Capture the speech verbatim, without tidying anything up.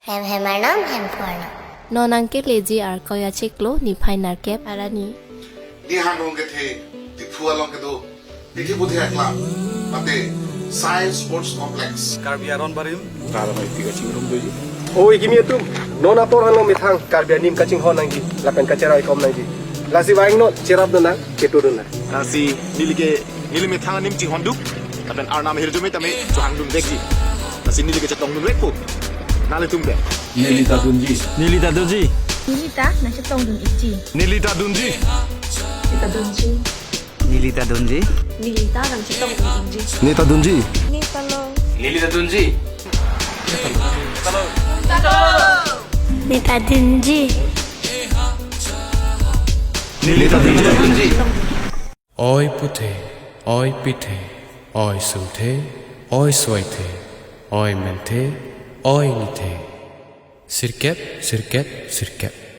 Hem hem arnam, hem phu arnam. Non nangkeleji Arkoi achiklo niphai nerkep arni. Nihang rong kethe Diphu along kedo Pithi Puthe Aklam mate Science Sports Complex. Karbi Aron Barim. Kalamai pi kachingrum doji. O ikimi atum, non apor hanlo methang Karbi anim kachinghon nangji, lapen kacherai kom nangji. Lasi vangnon, cherapdun nang, ketodun nang. Lasi neli ke, neli methang anim chinghonduk, lapen arnam ahirjume tame chohangdun vekji. Lasi neli ke chetongdun vekpo. Nanglitum ke. Neli ta dunji. Neli ta dunji. Neli ta nangchetongdun ikji. Neli ta dunji. Neli ta dunji. Neli ta dunji. Neli ta nangchetongdun ikji. Neli ta dunji. Neli ta long. Neli ta dunji. Neli ta dunji. Neli ta dunji. Oi puthe, oi pithe, oi sumthe, oi soithe, oi menthe, oi nithe. Sirkep, sirkep, sirkep.